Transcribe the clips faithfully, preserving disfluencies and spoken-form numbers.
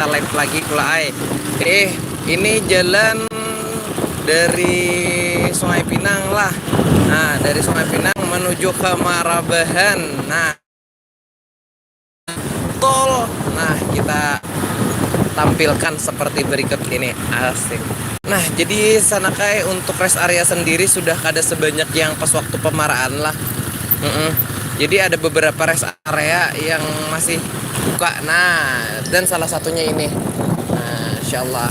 kita live lagi pula ai. Eh, ini jalan dari Sungai Pinang lah. Nah, dari Sungai Pinang menuju ke Marabahan. Nah, tol. Nah, kita tampilkan seperti berikut ini. Asik. Nah, jadi Sanakai, untuk rest area sendiri sudah kada sebanyak yang pas waktu pemaraan lah. Mm-mm. Jadi ada beberapa rest area yang masih buka. Nah, dan salah satunya ini. Nah, insyaallah.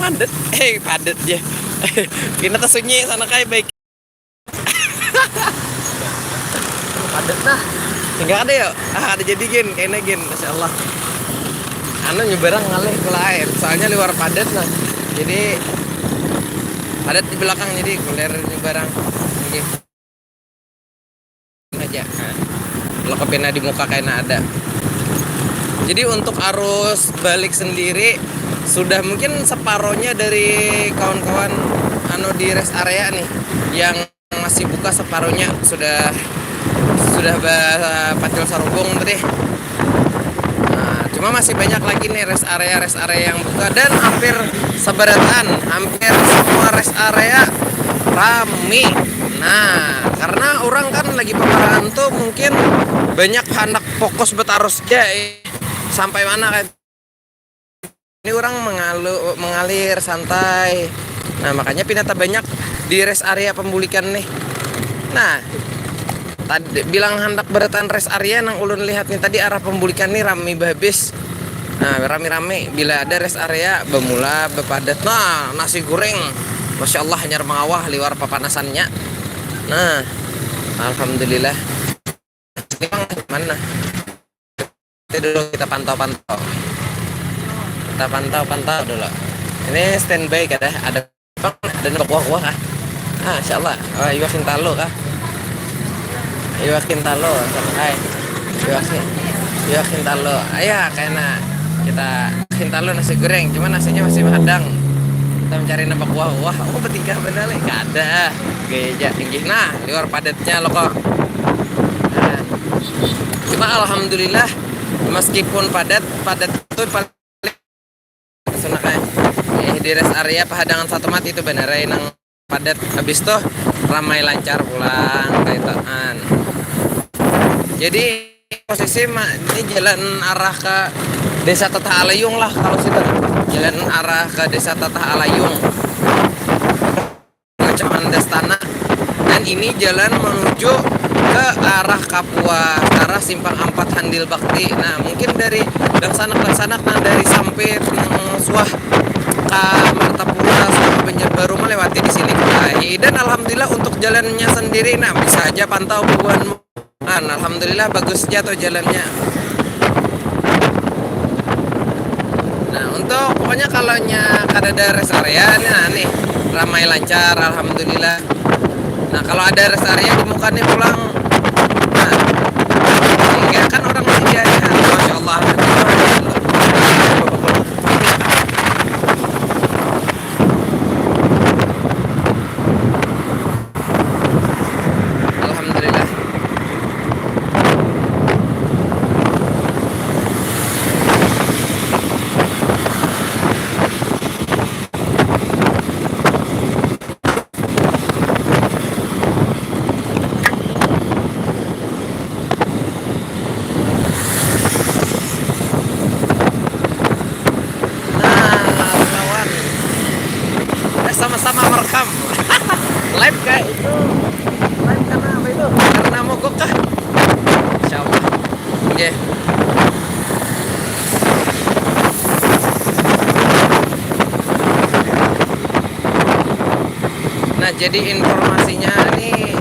Padet, eh, padet ya. Pina tasunyi Sanakai, baik. Padet nah. Hingga ada ya? Ah, ada jadi gin, kayaknya gin, masya Allah. Anu, nyeberang ngalih ke lain, soalnya liwar padet nah. Jadi padet di belakang, jadi kuler nyeberang. Oke. Aja. Nah, kalau kepina di muka kayaknya ada. Jadi untuk arus balik sendiri sudah mungkin separohnya dari kawan-kawan anu di rest area nih yang masih buka separuhnya sudah sudah ba-, pacul sarubung tadi. Nah, cuma masih banyak lagi nih rest area, rest area yang buka dan hampir seberataan, hampir semua rest area rame. Nah, karena orang kan lagi pamaraan tuh mungkin banyak handak fokus betarus aja, eh, sampai mana kan. Ini orang mengalu, mengalir santai. Nah, makanya pinata banyak di rest area pembulikan nih. Nah, tadi bilang handak beretan rest area, nang ulun lihat nih tadi arah pembulikan nih rame habis. Nah, rame-rame bila ada rest area bemula bepadat. Nah, nasi goreng. Masya Allah, hanyar mengawah liwar papanasannya. Nah, alhamdulillah. Ini mana? Nanti dulu kita pantau-pantau. Kita pantau-pantau dulu. Ini standby kada? Ada apa? Ada nembak kuah-kuah kah? Ah, insya Allah. Oh, iwak hintalo kah? Iwak hintalo, hai. Iwak hi-, iwak hintalo. Ayah, kena kita hintalo nasi goreng, cuma nasinya masih hadang. Kita mencari nembak kuah-kuah. Oh, bertiga benar nih. Kada. Oke, ya, tinggi. Nah, liwar padatnya lo kok. Nah, cuma alhamdulillah, meskipun padat, padat itu paling sunak, eh. Eh, di rest area pahadangan satu mati itu benar, eh, nang padat. Habis tuh ramai lancar pulang, kaitaan. Jadi posisi ma-, ini jalan arah ke Desa Tatah Alayung lah kalau situ. Jalan arah ke Desa Tatah Alayung. Kecamatan Dastana. Dan ini jalan menuju ke arah Kapuas, arah Simpang Ampat Handil Bakti. Nah, mungkin dari dangsanak-dangsanak nang dari Sampit, nang suah ka Martapura, suah ka Banjarbaru melewati di sini kembali. Dan alhamdulillah untuk jalannya sendiri, nah, bisa aja pantau bubuhanmu. Nah, alhamdulillah bagus aja tuh jalannya. Nah, untuk pokoknya kalau nya kada ada rest area, nah, nih ramai lancar, alhamdulillah. Nah, kalau ada rest area di muka nih pulang, nah, sehingga kan orang masih dia, ya, masya Allah. Alhamdulillah. Nah, kawan. Eh, sama-sama merekam. Live kayak itu. Live karena apa itu? Karena mogok kah? Insya Allah. Oke. Nah, jadi informasinya nih,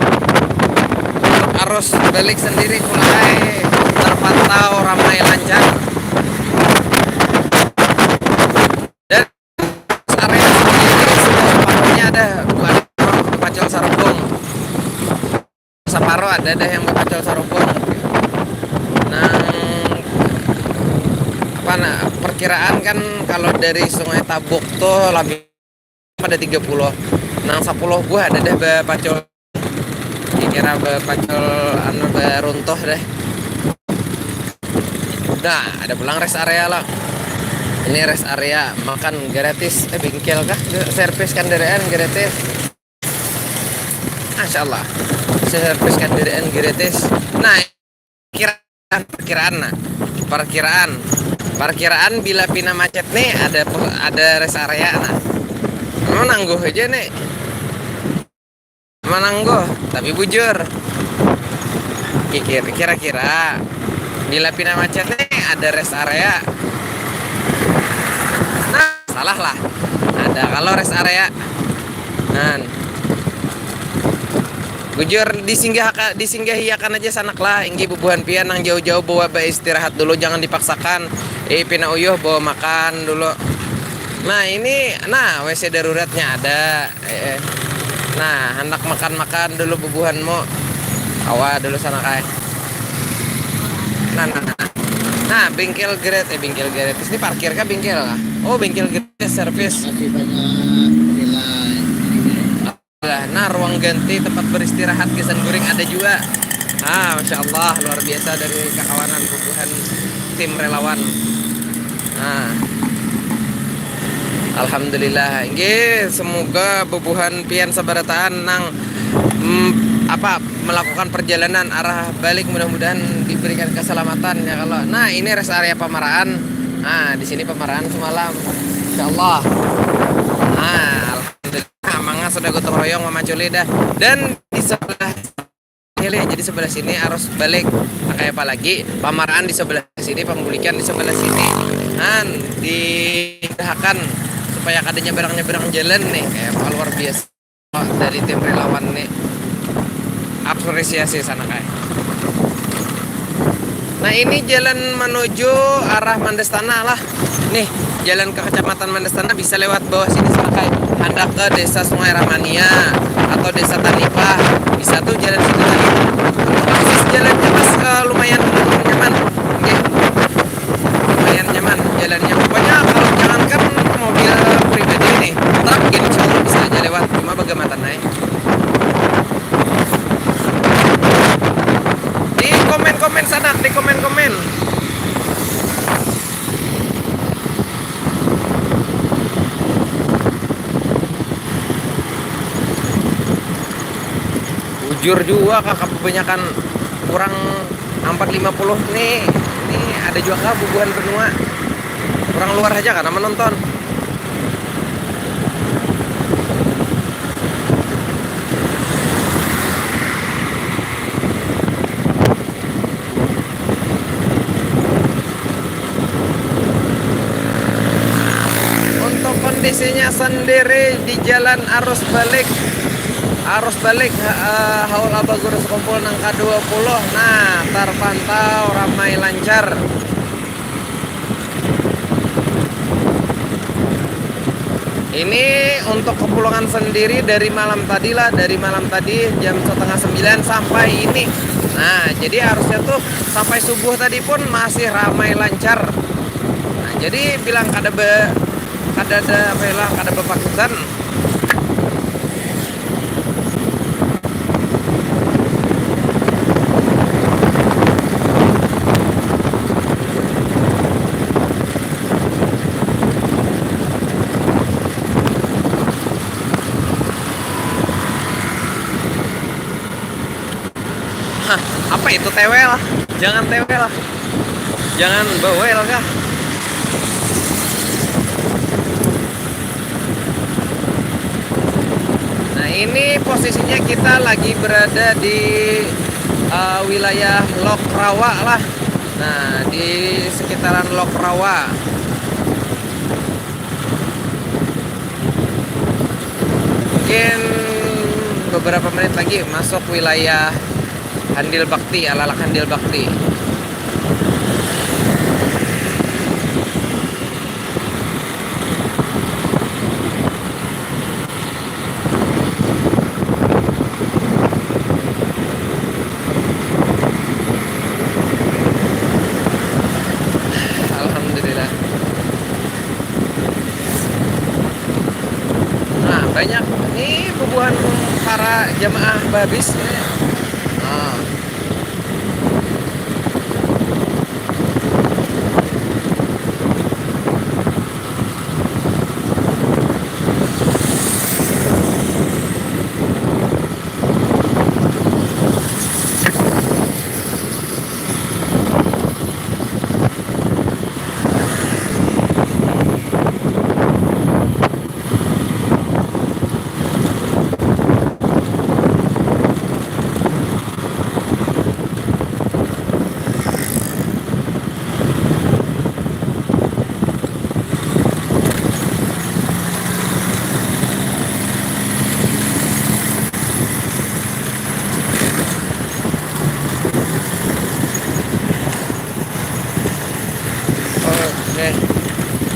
arus balik sendiri mulai terpantau ramai lancar. Dan area sendiri sudah separuhnya ada buat pacul sarubung. Separuh ada dah yang pacul sarubung. Nang apa, nah, perkiraan kan kalau dari Sungai Tabuk tuh lebih pada tiga puluh. Nang sepuluh buah ada dah bapacul. Kira bapacul anu baruntuh deh. Nah, ada pulang rest area lah. Ini rest area, makan gratis, eh, bengkel kah? Servis kendaraan gratis. Masya Allah. Servis kendaraan gratis. Nah, kira parkiraan, nah. Parkiraan. Parkiraan bila pina macet nih, ada, ada rest area, nah. Mau nangguh aja nih. Manangguh, tapi bujur. Kikir, kira-kira bila pina macet nih, ada rest area? Nah, salah lah. Ada kalau rest area. Nah, bujur, disinggah disinggahiakan aja sanak lah. Inggih bubuhan pian nang jauh-jauh bawa beristirahat dulu, jangan dipaksakan. Eh, pina uyuh bawa makan dulu. Nah, ini, nah, W C daruratnya ada. Eh, eh. Nah, hendak makan-makan dulu bubuhanmu. Awa dulu sana kai. Nah, nah, nah. Nah, bengkel gratis, eh, bengkel gratis. Ini parkir kah bengkel kah? Oh, bengkel gratis servis. Terima kasih banyak. Nah, ruang ganti tempat beristirahat gasan guring ada juga. Ah, masya Allah, luar biasa dari kakawanan bubuhan tim relawan. Nah, alhamdulillah. Inggih, semoga bubuhan pian sabarataan nang, mm, apa, melakukan perjalanan arah balik, mudah-mudahan diberikan keselamatan ya kalau. Nah, ini rest area pamaraan. Nah, di sini pamaraan semalam. Insya Allah. Nah, alhamdulillah, manga sudah gotong royong mamaculi dah. Dan di sebelah Iya, jadi sebelah sini arus balik. Nah, kayak apa lagi? Pamaraan di sebelah sini, pambulikan di sebelah sini. Han, diusahakan supaya kada nyeberang-nyeberang jalan nih, kayak apa, luar biasa dari tim relawan nih. Apresiasi sana kayak. Nah, ini jalan menuju arah Mandastana lah. Nih, jalan ke Kecamatan Mandastana bisa lewat bawah sini, silakan. Hendak ke Desa Sungai Ramania atau Desa Tanipah, bisa tuh jalan situ tadi. Akses jalannya pas, eh, lumayan nyaman. Oke. Lumayan nyaman jalannya. Pokoknya kalau jangankan mobil pribadi nih, truk gini insya Allah bisa aja lewat. Cuma bagaimana naik. Di komen-komen sana, di komen-komen. Bujur juga, kakak, kebanyakan kurang empat lima puluh nih. Ini ada juga kah bubuhan benua? Orang luar aja karena menonton. Untuk kondisinya sendiri di jalan arus balik, arus balik, eh, Haul Abah Guru Sekumpul nang kedua puluh, nah, terpantau ramai lancar. Ini untuk Kepulauan sendiri dari malam tadi lah, dari malam tadi jam setengah sembilan sampai ini. Nah, jadi harusnya tuh sampai subuh tadi pun masih ramai lancar. Nah, jadi bilang kada be, kada ada apa ya lah, kada bepakisan. Hah, apa itu tewel? Jangan tewel. Jangan bawel kah? Nah, ini posisinya kita lagi berada di, eh, wilayah Lok Rawa lah. Nah, di sekitaran Lok Rawa. Mungkin beberapa menit lagi masuk wilayah Handil Bakti, alalak Handil Bakti. Alhamdulillah. Nah, banyak nih bubuhan para jamaah babis. Nah.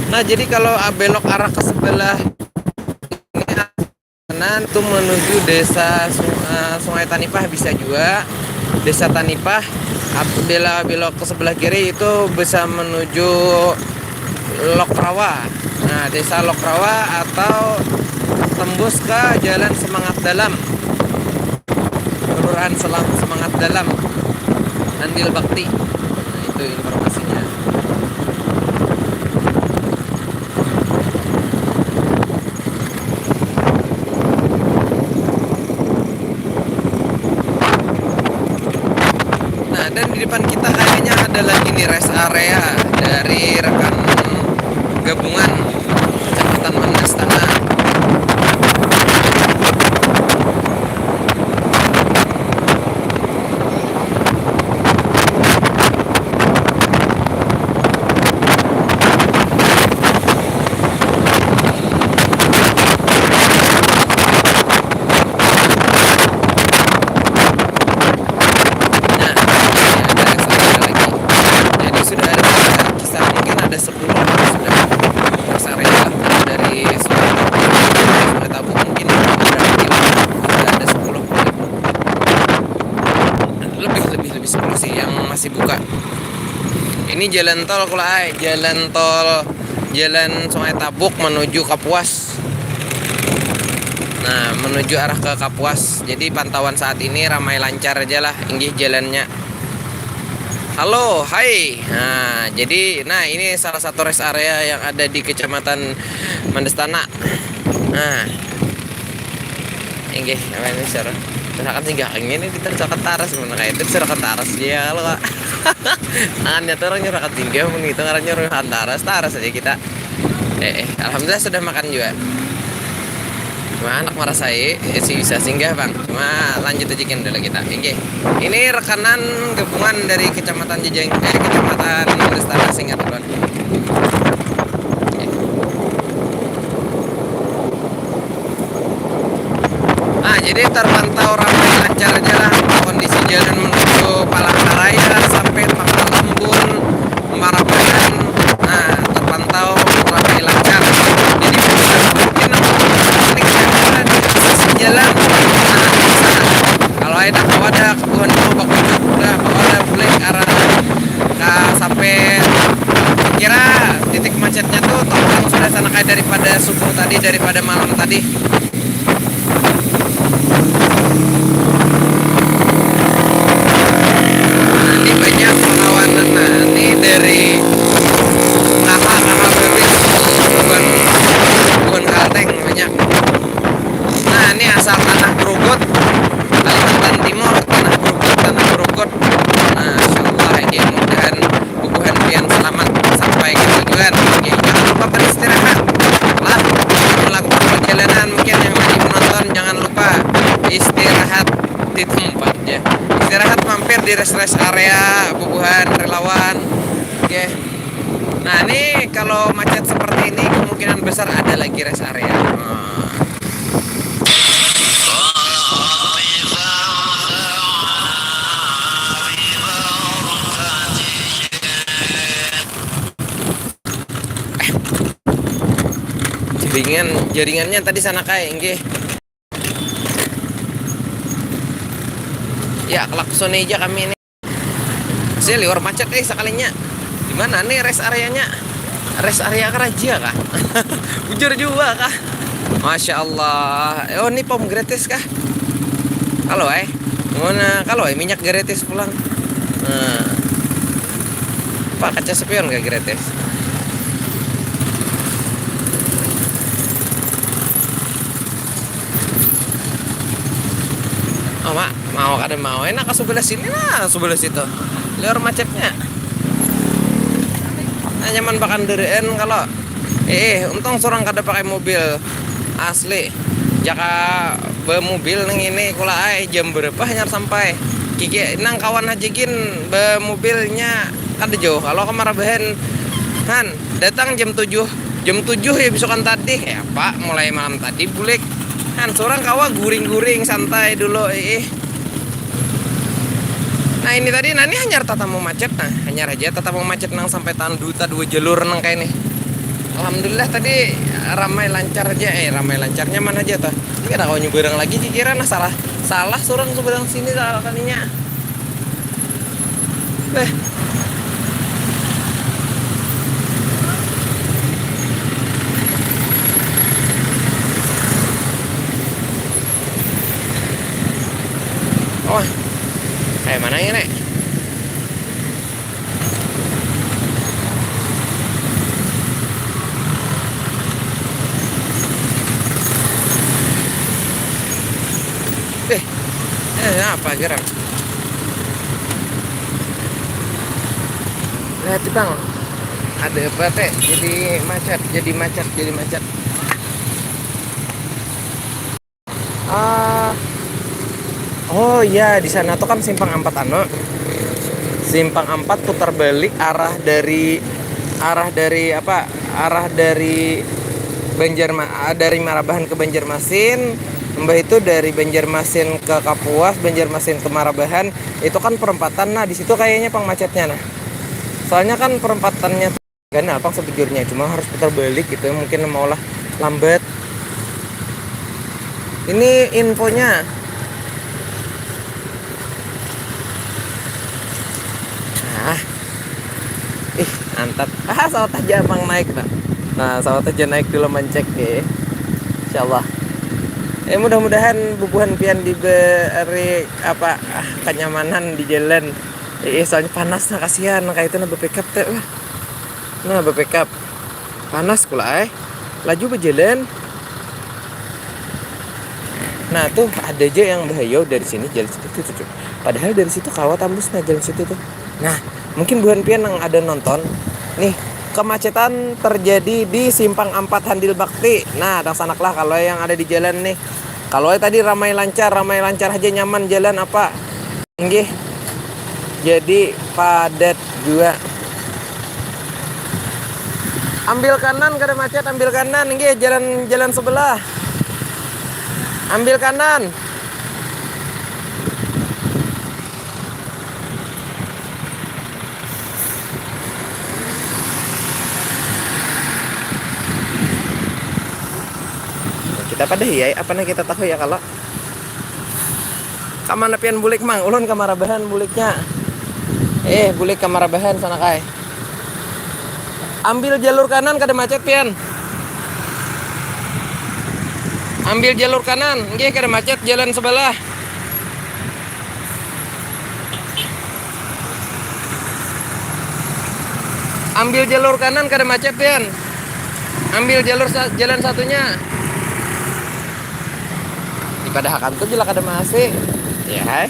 Nah, jadi kalau, ah, belok arah ke sebelah kanan tuh menuju desa Sung-, eh, Sungai Tanipah bisa juga. Desa Tanipah, at-, bela-, belok ke sebelah kiri itu bisa menuju Lokrawa. Nah, desa Lokrawa atau tembus ke Jalan Semangat Dalam. Kelurahan Selam-, Semangat Dalam, Andil Bakti. Nah, itu informasinya. Nah, dan di depan kita kayaknya ada lagi nih rest area dari rekan gabungan Kecamatan Mandastana. Nah, ini ada rest area lagi. Jadi sudah ada kisah mungkin ada sepuluh sudah rest area dari Sungai, Sungai Tabuk mungkin berapa kilo? Sudah ada sepuluh lebih, lebih, lebih sepuluh sih yang masih buka. Ini jalan tol, kula ai, jalan tol, jalan Sungai Tabuk menuju Kapuas. Nah, menuju arah ke Kapuas. Jadi pantauan saat ini ramai lancar aja lah, inggih jalannya. Halo, hai. Nah, jadi, nah, ini salah satu rest area yang ada di Kecamatan Mandastana. Nah, inggih, apa ini, sir? Surakan singgah, ini kita surakan taras, mana kayak itu surakan taras dia, lo, Kak. Tangannya tuh orang nyurakan singgah, mun gitu, ngarannya surakan taras, taras aja kita. Eh, eh, alhamdulillah sudah makan juga. Cuma anak merasai, eh, si bisa singgah, Bang. Cuma lanjut aja gini dulu kita. Inggih. Ini rekanan gabungan dari Kecamatan Jejeng, eh, Kecamatan Lestari, Singat Kulon. Inggih. Nah, jadi terpantau ramai lancar aja lah kondisi jalan menuju Palangkaraya sampai Pangkal Lambun, Marabayan. Nah, terpantau ramai lancar. Jadi, mungkin ini kelihatan di sisi jalan. Nah, di sana. Kalau ada, kalau ada kebuhan mau bakujut, udah, kalau ada boleh arah ke sampai kira titik macetnya tuh, tongkang sudah sana kayak daripada subuh tadi, daripada malam tadi. Nah, ini banyak perlawanan. Nah, ini dari Naha, Naha Bebek, Buan, Buan Kalteng banyak. Nah, ini asal tanah Brugut, Kalimantan Timur, tanah Brugut, tanah Brugut. Nah, insyaallah, ya, mudahan bubuhan pian selamat sampai ke tujuan. Oke, jangan lupa beristirahat. Lah, melakukan perjalanan mungkin yang lagi menonton, jangan lupa istirahat di tempatnya. Istirahat mampir di rest-rest area, bubuhan relawan. Oke. Nah, ini kalau macet seperti ini kemungkinan besar ada lagi rest area. Nah. Jaringan, jaringannya tadi sana kayak, inggih. Ya, klakson aja kami ini. Saya liwar macet, eh, sekalinya. Di mana nih rest areanya? Rest area keraja kah? Bujur juga kah? Masya Allah. Oh, ini pom gratis kah? Kalau, eh. Mana kalau, eh, minyak gratis pulang. Nah. Pak, kaca spion gak gratis? Oh, Mak, mau kada mau, enak ke sebelah sini lah, sebelah situ. Liur macetnya. Nah, nyaman pakandaraan kalau, eh, eh, untung surang kada pakai mobil asli. Jaka bemobil nang ini kula ai, jam berapa hanyar sampai? Kiki nang kawan haja gin bemobilnya kada jauh. Kalau ke Marabahan, han, datang jam tujuh. Jam tujuh ya bisukan tadi. Kayak apa? Mulai malam tadi bulik. Han, surang kawa guring-guring santai dulu, eh. Nah, ini tadi, nah, ini hanyar tatamu macet, nah, hanyar aja tatamu macet nang sampai tanduta dua jalur nang kayak ini. Alhamdulillah tadi ramai lancar aja, eh, ramai lancar, nyaman aja tuh. Ini kada kawa nyeberang lagi kira, nah, salah, salah surang seberang sini salah kalinya. Beh. Oh, kayak mana ya, Nek? Eh, eh, apa gerang? Lihat, Bang. Ada apa, Teh? Jadi macet, jadi macet, jadi macet. Ah, oh iya, di sana tuh kan simpang empat anu. Simpang empat putar balik arah dari, arah dari apa? Arah dari Banjarma-, ah, dari Marabahan ke Banjarmasin, mbah itu dari Banjarmasin ke Kapuas, Banjarmasin ke Marabahan, itu kan perempatan. Nah, di situ kayaknya pang macetnya, nah. Soalnya kan perempatannya tuh ganal pang sebujurnya, cuma harus putar balik gitu, mungkin maulah lambat. Ini infonya. Nah. Ih, mantap. Ah, sawat aja pang naik, nah. Nah, sawat aja naik dulu mencek, ya. Insyaallah. Eh, mudah-mudahan bubuhan pian diberi apa, ah, kenyamanan di jalan. Eh, soalnya panas, nah, kasihan, nah, kayak itu, nah, bepickup teh, wah. Nah, bepickup. Panas kula, eh. Laju bejalan. Nah, tuh ada aja yang bahayau dari sini, jalan situ tuh, tuh, tuh. Padahal dari situ kawa tambus, nah, jalan situ tuh. Nah, mungkin buhan pian yang ada nonton, nih, kemacetan terjadi di simpang empat Handil Bakti. Nah, dangsanak lah kalau yang ada di jalan nih. Kalau tadi ramai lancar, ramai lancar aja, nyaman jalan apa? Inggih. Jadi padat jua. Ambil kanan, kada macet, ambil kanan, inggih, jalan, jalan sebelah. Ambil kanan. Kita pada hiai, apa nah kita tahu ya kalau. Kamana pian bulik, Mang? Ulun ka Marabahan buliknya. Eh, bulik ka Marabahan sana, kai. Ambil jalur kanan, kada macet pian. Ambil jalur kanan, nggih, kada macet, jalan sebelah. Ambil jalur kanan, kada macet pian. Ambil jalur sa-, jalan satunya. Dipadahakan tuh bila kada maasi. Ya, hai.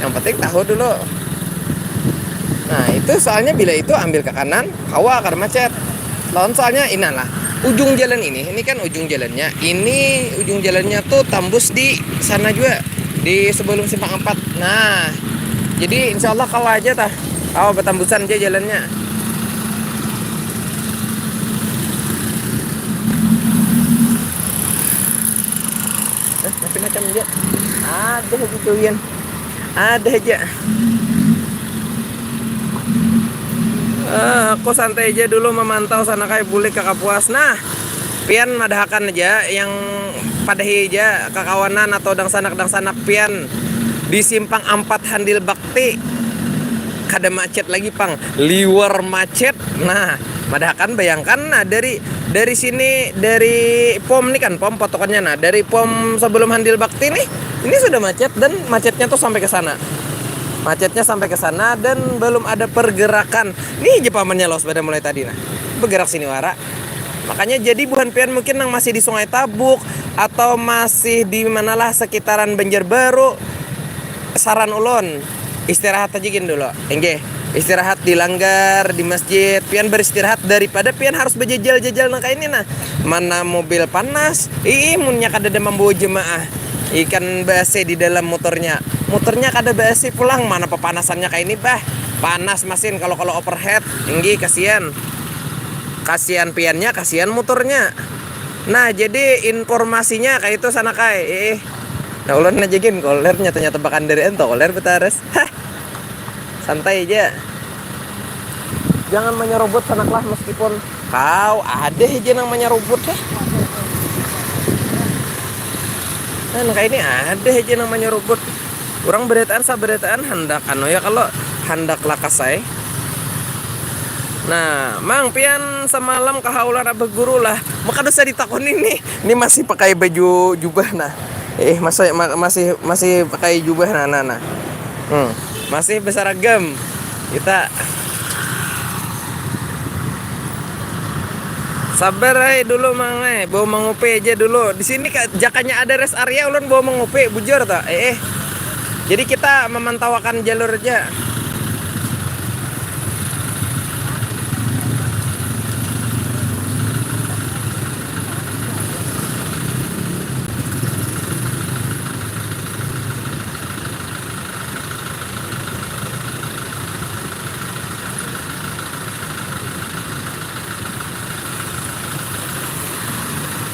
Yang penting tahu dulu. Nah, itu soalnya bila itu ambil ke kanan, kawa kada macet. Lawan soalnya inilah. Ujung jalan ini, ini kan ujung jalannya. Ini ujung jalannya tuh tambus di sana juga, di sebelum simpang empat. Nah, jadi insya Allah kawa aja tah. Kawa batambusan aja jalannya. Eh, tapi macam aja. Ada aja, Yan. Ada aja. Eh, aku santai aja dulu memantau sana, kai, bulik ka Kapuas. Nah, pian madahakan aja yang padahi aja kakawanan atau dangsanak-dangsanak pian di simpang empat Handil Bakti. Kada macet lagi pang, liwar macet. Nah, madahakan, bayangkan, nah, dari, dari sini, dari pom ni kan, pom potokannya, nah, dari pom sebelum Handil Bakti nih, ini sudah macet dan macetnya tuh sampai ke sana. Macetnya sampai ke sana dan belum ada pergerakan. Nih aja pamannya lawas badan mulai tadi, nah, bergerak sini wara. Makanya jadi buhan pian mungkin nang masih di Sungai Tabuk atau masih di manalah sekitaran Banjarbaru, saran ulun, istirahat aja gin dulu, inggih. Istirahat di langgar, di masjid, pian beristirahat daripada pian harus bejajal-jajal nang kayak ini, nah. Mana mobil panas, ih, munnya kada ada membawa jemaah. Ikan be-A C di dalam motornya. Motornya kada be-A C pulang, mana pepanasannya kayak ini, bah. Panas masin kalau, kalau overheat, inggih, kasihan. Kasihan piannya, kasihan motornya. Nah, jadi informasinya kayak itu sana, kai. Ih. Nah, ulun aja gin koler, nyata-nyata bakan dari ento koler betares. Hah. Santai aja. Jangan manyarubut sanaklah meskipun kau ada aja nang manyarubut ya. Nah, kayak ini ada aja nang manyarubut. Orang berataan saberataan handak anu ya kalau handak lakas ai. Nah, Mang pian semalam kahaulan abah guru lah. Maka dosa ditakoni nih. Ini masih pakai baju jubah nah. Eh masih ma- masih masih pakai jubah nah nah nah. Hmm. Masih beseragam. Kita sabar ai dulu Mang ai, bau mangupi aja dulu. Di sini ka- jakanya ada rest area ulun bau mangupi bujur toh. Eh, eh. Jadi kita memantawakan jalur aja.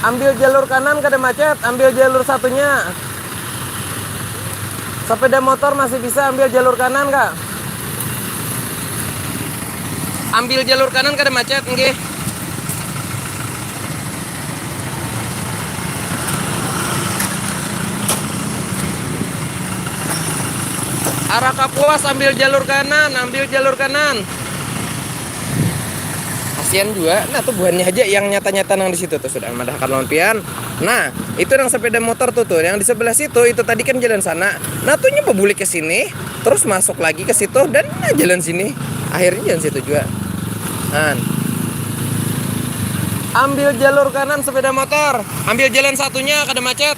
Ambil jalur kanan kada macet, ambil jalur satunya. Sepeda motor masih bisa ambil jalur kanan kak. Ambil jalur kanan kada macet nggih. Arah Kapuas ambil jalur kanan, ambil jalur kanan. Kasihan juga, nah tuh buhannya aja yang nyata-nyata nang di situ tuh sudah madahkan lawan pian. Nah, itu yang sepeda motor tuh tuh, yang di sebelah situ itu tadi kan jalan sana. Nah, tuh nyoba bulik ke sini, terus masuk lagi ke situ dan nah, jalan sini. Akhirnya jalan situ juga. Nah. Ambil jalur kanan sepeda motor, ambil jalan satunya kada macet.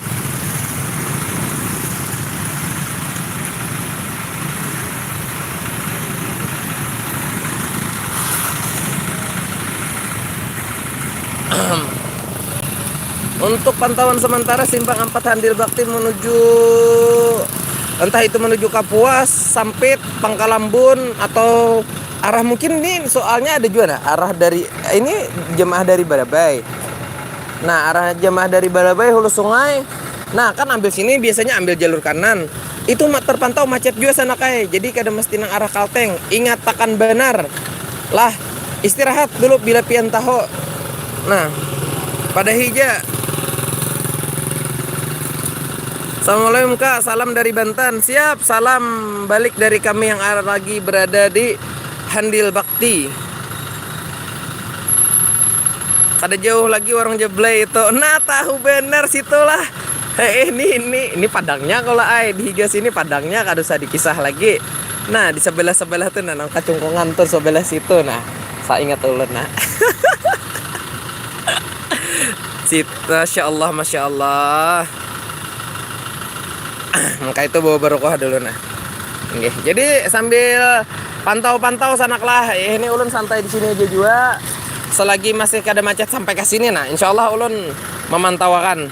Untuk pantauan sementara simpang empat Handil Bakti menuju entah itu menuju Kapuas, Sampit, Pangkalambun atau arah mungkin ini soalnya ada juga nah arah dari ini jemaah dari Barabai. Nah, arah jemaah dari Barabai Hulu Sungai. Nah, kan ambil sini biasanya ambil jalur kanan. Itu terpantau macet juga sana kai. Jadi kada mesti nang arah Kalteng. Ingatakan banar. Lah, istirahat dulu bila pian tahu. Nah, pada hija. Assalamualaikum kak, salam dari Banten. Siap, salam balik dari kami yang lagi berada di Handil Bakti. Kada jauh lagi warung Jeblay itu. Nah, tahu benar situlah. Heeh, ini ini ini padangnya kalau ai di higa sini padangnya kada usah dikisah lagi. Nah, di sebelah-sebelah tuh nah nang kacungkungan tuh sebelah situ nah. Saya ingat ulun nah. Sit, masya Allah, masya Allah. Maka itu bawa barukuh dulu nah. Nggih. Jadi sambil pantau-pantau sanaklah. Eh, ini ulun santai di sini aja juga. Selagi masih kada macet sampai ke sini nah, insya Allah ulun memantauakan.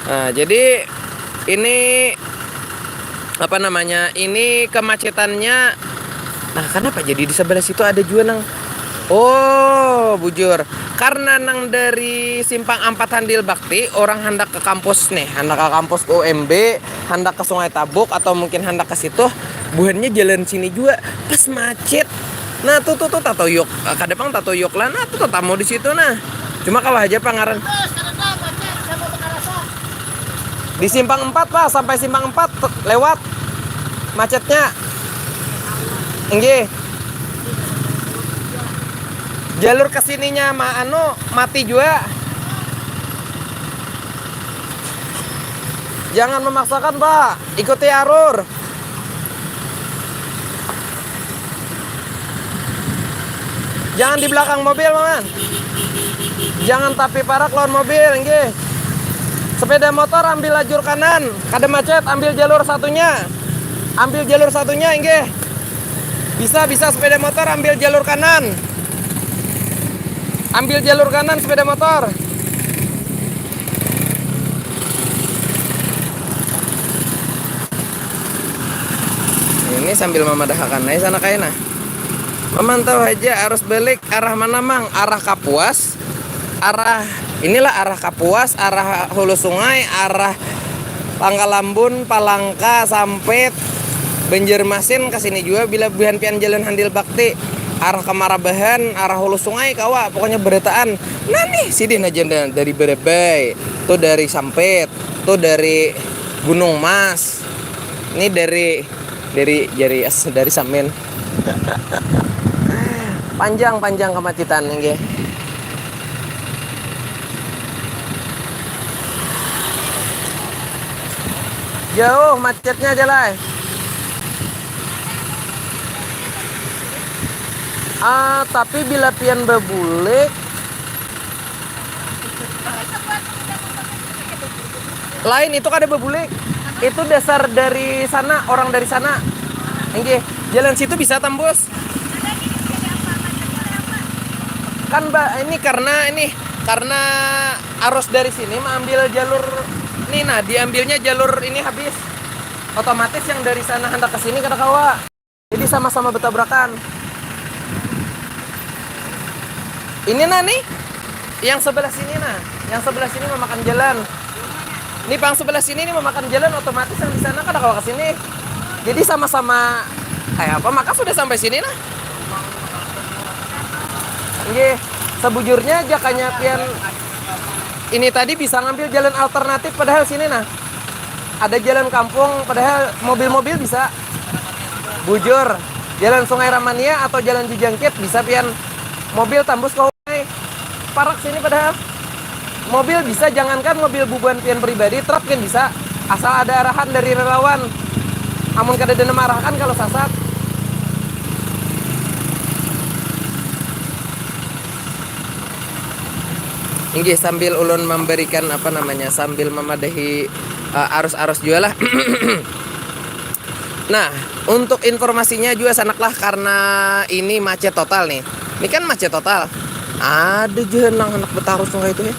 Nah, jadi ini apa namanya? Ini kemacetannya. Nah, kenapa jadi di sebelah situ ada juga nang Oh, bujur. Karena nang dari simpang ampat Handil Bakti, orang handak ke kampus nih, handak ke kampus U M B, handak ke Sungai Tabuk atau mungkin handak ke situ, buhannya jalan sini juga pas macet. Nah, tuh tuh tuh tatuyuk, eh, kada pang tatuyuk lah, nah tuh tatamu di situ nah. Cuma kawa aja pangaran. Di simpang empat lah, sampai simpang empat te- lewat macetnya. Nggih. Jalur kesininya ma anu mati juga. Jangan memaksakan pak, ikuti arur. Jangan di belakang mobil, Paman. Jangan tapi parak lawan mobil, nggih. Sepeda motor ambil lajur kanan, kada macet, ambil jalur satunya. Ambil jalur satunya, nggih. Bisa, bisa sepeda motor ambil jalur kanan. Ambil jalur kanan sepeda motor. Ini sambil memadahakan aja sana kaina. Memantau aja arus balik arah mana mang? Arah Kapuas, arah inilah arah Kapuas, arah Hulu Sungai, arah Pangkalambun, Palangka, Sampit, Banjarmasin ka sini jua, bila buhan pian jalan Handil Bakti, arah ka Marabahan, arah Hulu Sungai kawa, pokoknya barataan. Nah nih, sidin aja da-, dari Barabai, tuh dari Sampit, tuh dari Gunung Mas. Ini dari, dari, dari, dari Samin. Panjang-panjang kemacetan, nggih. Jauh macetnya, Jalai. Ah, tapi bila pian babulik, lain, itu kada babulik. Itu dasar dari sana, orang dari sana. Inggih, jalan situ bisa tembus. Kan, Mbak, ini karena, ini karena arus dari sini mengambil jalur ini, nah, diambilnya jalur ini habis. Otomatis yang dari sana hendak ke sini kada kawa. Jadi sama-sama bertabrakan. Ini nah nih, yang sebelah sini nah, yang sebelah sini memakan jalan. Ini pang sebelah sini nih memakan jalan, otomatis yang di sana kada kawa ke sini. Jadi sama-sama kayak apa, maka sudah sampai sini nah. Nggih, sebujurnya jakanya pian ini tadi bisa ngambil jalan alternatif padahal sini nah. Ada jalan kampung padahal mobil-mobil bisa. Bujur, jalan Sungai Ramania atau jalan Jijangkit bisa pian mobil tambus ke Sungai Parak sini padahal. Mobil bisa, jangankan mobil bubuhan pian pribadi, truk pian bisa. Asal ada arahan dari relawan. Amun kada ada nang maarahkan kalau sasat. Inggih, sambil ulun memberikan apa namanya, sambil memadahi, eh, arus-arus jua lah. Nah, untuk informasinya juga sanak lah, karena ini macet total nih. Ini kan macet total. Ada jua nang handak betarus nang itu ya.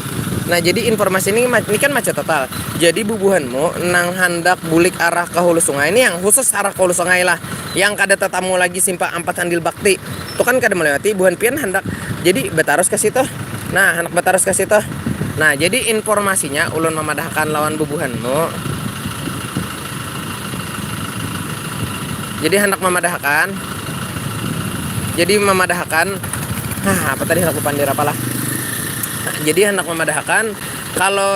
Nah, jadi informasi ini, ma-, ini kan macet total. Jadi bubuhanmu nang handak bulik arah ke hulu sungai ini, yang khusus arah ke hulu sungai lah, yang kada tetamu lagi simpang ampat Handil Bakti. Itu kan kada melewati, buhan pian handak jadi betarus ke situ. Nah, handak betarus ke situ. Nah, jadi informasinya ulun memadahkan lawan bubuhanmu. Jadi handak memadahkan. Jadi memadahkan. Nah, apa tadi, handak bepandir apalah. Nah, jadi handak memadahkan kalau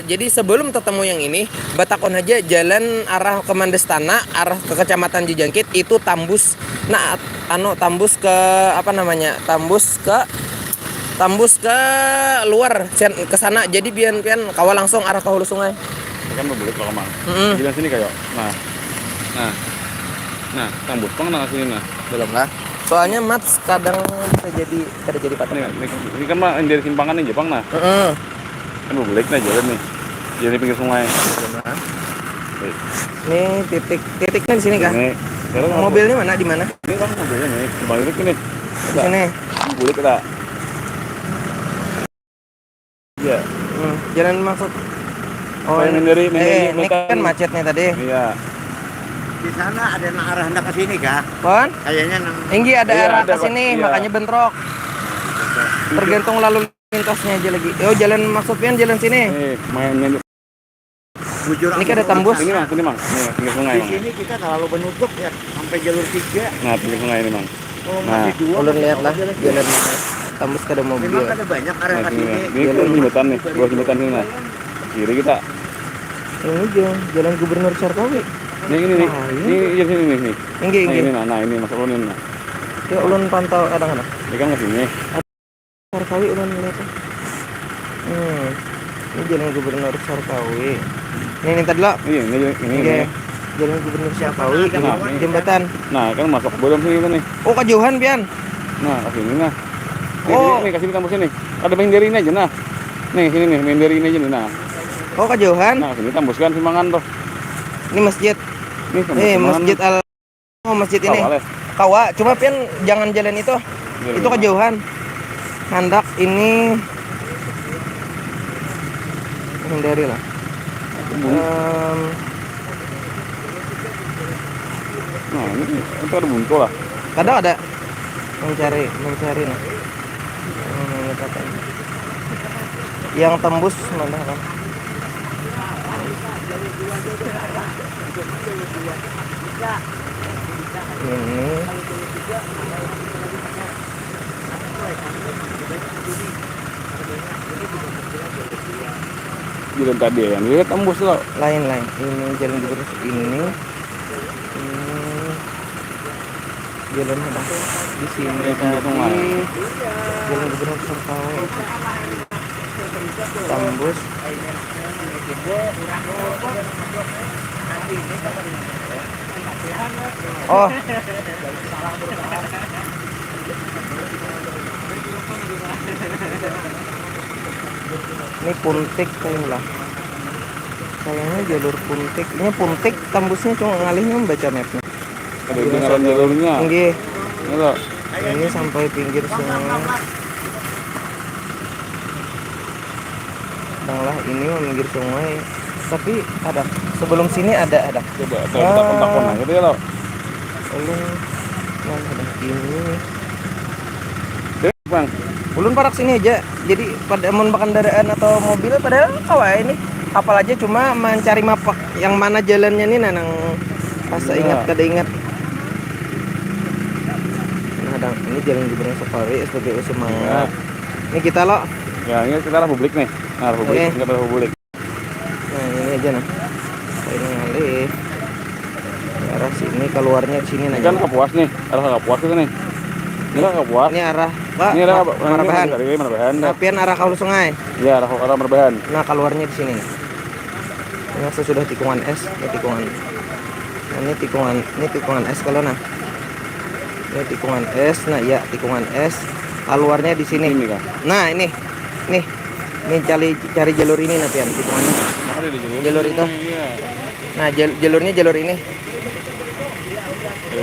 jadi sebelum tetemu yang ini, batakun aja jalan arah ke Mandestana, arah ke Kecamatan Jijangkit itu tambus. Nah, anu, tambus ke apa namanya? Tambus ke, tambus ke luar sen-, ke sana. Jadi pian, pian kawa langsung arah ke hulu sungai. Ini kan bebulik kalau mang. Mm-mm. Jalan sini kayak. Nah. Nah. Nah, tambus pang nang sini nah. Belum lah. Soalnya mats kadang bisa jadi, kada jadi patah. Ini, ini, ini kan mah dari simpangan nih Jepang nah. Heeh. Kan bebulik nah jalan nih. Jadi pinggir sungai. Ini titik, titiknya di sini kah? Ini. Mobilnya mana, di mana? Ini kan mobilnya nih, di balik ini. Di sini. Bulik kita. Iya. Hmm, jalan maksud. Oh, ini, ini kan macetnya tadi. Iya. Di sana ada yang arah hendak ke sini kah? Pon? Kayaknya nang. Inggih, ada arah ke sini, makanya bentrok. Tergantung lalu lintasnya aja lagi. Oh, jalan maksudnya jalan sini. Nih, main, main. Bujur. Ini kan ada tambus. Ini, Mang, sini, Mang. Nih, pinggir sungai, Mang. Di sini kita terlalu menutup ya, sampai jalur tiga. Nah, pinggir sungai ini, Mang. Kalau masih dua, ulun lihat lah, jalan tambus kada mobil. Memang ada banyak arah ke sini. Nah, ini jembatan nih, bawah jembatan ini, nah. Kiri kita. Ini jalan, jalan Gubernur Sarkawi. Nih, ini nih. Nah, ini. Ini, iya, sini nih, nih. Inggih, nah, inggih. Ini, nah, nah, ini masuk ulun ini, nah. Ya, ulun pantau kadang-kadang. Ini kan ke sini. Sarkawi ulun lihat. Hmm. Ini jalan Gubernur Sarkawi. Ini, ini tadi lah. Iya, ini, ini, ini. Jalan Gubernur Sarkawi, nah, ini jembatan. Nah, kan masuk belum sini nih. Oh, kejauhan pian. Nah, ke sini nah. Nih, oh, sini, nih, ke sini tambus sini. Ada main dari ini aja nah. Nih, sini nih, main dari ini aja nih nah. Oh, kejauhan. Nah, sini tambuskan simpangan tuh. Ini masjid. Nih, tambus simpangan. Masjid Al Oh, masjid ini. Kawa, cuma pian jangan jalan itu. Itu kejauhan. Handak ini hindari lah. Em, nah, ini itu ada buntu lah. Kada ada. Mencari, mencari nah. Hmm, ini apa? Yang tembus mana kan? Ini jalan tadi ya, yang lihat tembus lo. Lain-lain. Ini jalan gubernur ini. Ini jalan apa? Di sini tadi. Jalan gubernur Sertawe. Tembus. Oh. Ini Puntik kayaknya lah. Kayaknya jalur Puntik. Ini Puntik tembusnya cuma ngalihnya membaca mapnya. Ada kedengaran jalurnya. Nggih. Ini sampai pinggir sungai. Bang lah ini minggir sungai. Tapi ada sebelum sini ada ada. Coba takon-takon aja deh lo. Ulun nah ada ini. Bang. Ulun parak sini aja. Jadi pada mun kendaraan atau mobil pada kawa ini. Kapal aja cuma mencari mapak yang mana jalannya nih nah nang rasa ingat kada ingat. Nah, ini jalan Gubernur Safari S P B U Semangat. Ini kita lo. Ya, ini kita arah publik nih. Nah, arah publik, kita arah publik. Nah, ini aja nah. Ini ngalih. Arah sini keluarnya di sini nah. Ini kan Kapuas nih, arah Kapuas kita nih. Ini kan Kapuas. Ini arah Pak, ini arah Marbahan. Dari Marbahan. Nah, pian arah Kaul Sungai. Ya, arah arah Marbahan. Nah, keluarnya di sini nih. Nah, sesudah tikungan es, ini tikungan. Nah, ini tikungan, ini tikungan es kalau nah. Ini tikungan es, nah iya tikungan es. Keluarnya di sini. Ini kah? Nah, ini. Nih. Nih cari cari jalur ini nah pian tikungannya. Ada di jalur. Jalur itu. Iya. Nah, jal- jalurnya jalur ini.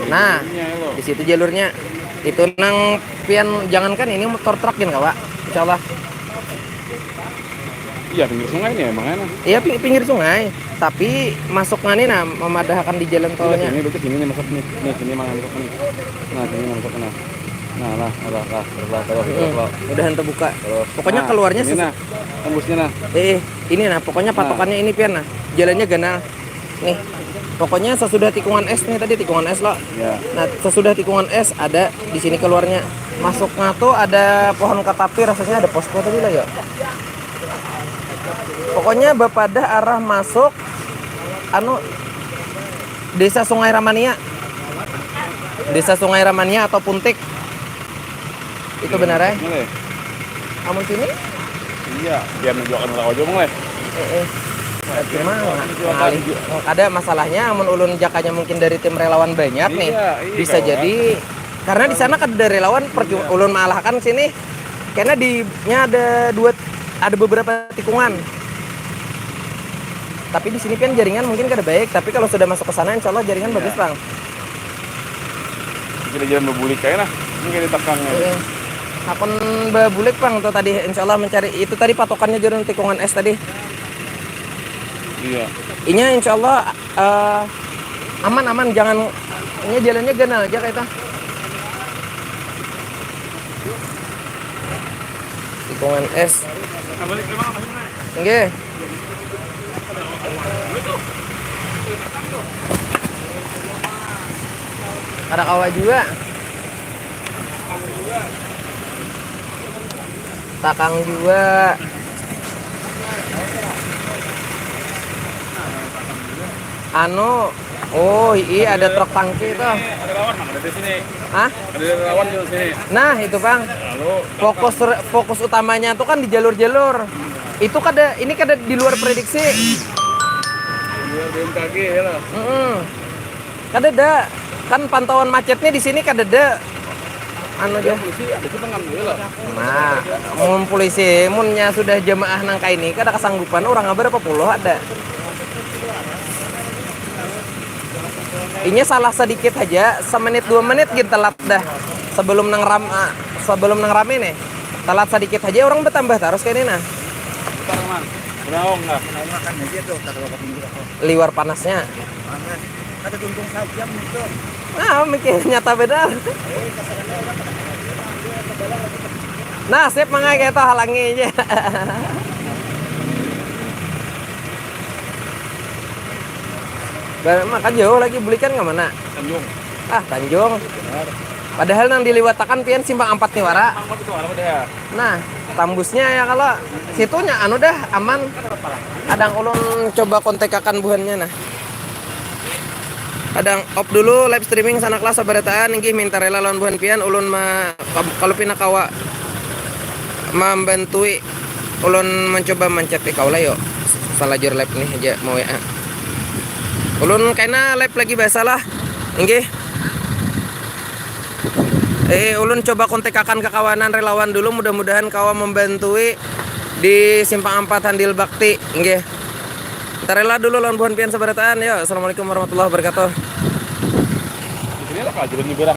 Nah, di situ jalurnya. Itu nang pian jangankan ini motor truk gin kawa. Insyaallah. Iya, pinggir sungai nih emang enak. Iya, pi- pinggir sungai. Tapi masuknya nih nah memadahakan di jalan tolnya. Ini berarti sini nih masuk nih. Nih sini mana masuk nih. Nah, sini masuk nah. Nah, lah, lah, lah, lah, terus, terus, terus, lah. Mudahan terbuka. Terus. Pokoknya nah, keluarnya ini ses- nah, tembusnya nah. Eh, ini nah, pokoknya patokannya ini pian nah. Jalannya ganal. Nih. Pokoknya sesudah tikungan es nih tadi tikungan es lo. Ya. Nah, sesudah tikungan es ada di sini keluarnya. Masuknya tuh ada pohon katapi rasanya ada posko tadi lah ya. Pokoknya bapadah arah masuk anu Desa Sungai Ramania. Desa Sungai Ramania atau Puntik. Itu benar ya? Boleh. Amun sini? Iya, biar nunjukakan lah aja mah. Eh, eh. Cuma ngalih ada masalahnya amun ulun jakanya mungkin dari tim relawan banyak nih. Iya, iya, bisa kawan. Jadi karena di sana kada ada relawan percuma ulun maalahakan sini. Karena di nya ada dua ada beberapa tikungan. Tapi di sini kan jaringan mungkin kada baik, tapi kalau sudah masuk ke sana insya Allah jaringan bagus, Bang. Kita jalan bebulik aja nah. Ini kayak di takang ya. Iya. Akan bebulik Bang tuh tadi insya Allah mencari itu tadi patokannya jalan tikungan es tadi. Iya. Inya insya Allah eh, aman aman jangan ini jalannya ganal aja kayak itu. Tikungan es. Nggih. Kada kawa jua. Takang jua. Anu, oh iya ada truk tangki tuh. Ada lawan, ada di sini. Hah? Ada lawan di sini. Nah, itu, Bang. Lalu fokus fokus utamanya tuh kan di jalur-jalur. Itu kada ini kada di luar prediksi. Di luar B M K G ya lah. Mm-mm. Kada ada. Kan pantauan macetnya di sini kada ada. Anu aja. Polisi ada itu pengambil lah. Nah, mun polisi munnya sudah jamaah nang kaini kada kasanggupan orang berapa puluh ada. Inya salah sedikit aja, semenit dua menit gin telat dah. Sebelum nang ram ah, sebelum nang rame nih. Telat sedikit aja orang bertambah terus kayak ini nah. Bentar, Mang. Bernaung lah. Makan aja tuh, taruh ke pinggir aku. Liwar panasnya. Panas. Ada tuntung saja muncul. Nah, mikir nyata benar. Nasib mangai kita halangi aja. Ba- Makan jauh lagi belikan ke mana? Tanjung. Ah, Tanjung. Padahal nang diliwatakan pian simpang ampat nih wara. Simpang ampat itu wara dah. Nah, tambusnya ya kalau situnya anu dah aman. Kadang ulun coba kontekakan buhannya nah. Kadang off dulu live streaming sana kelas sabarataan inggih minta rela lawan buhan pian ulun ma kalau pina kawa membantui ulun mencoba mencet ikau lah yuk salajur live nih aja mau ya ulun kena live lagi biasa lah inggih eh ulun coba kontekakan kekawanan relawan dulu mudah-mudahan kawa membantui di simpang empat handil bakti inggih tarela dulu lawan buhan pian sabarataan ya assalamualaikum warahmatullahi wabarakatuh Ini lah kalau jadi nyebir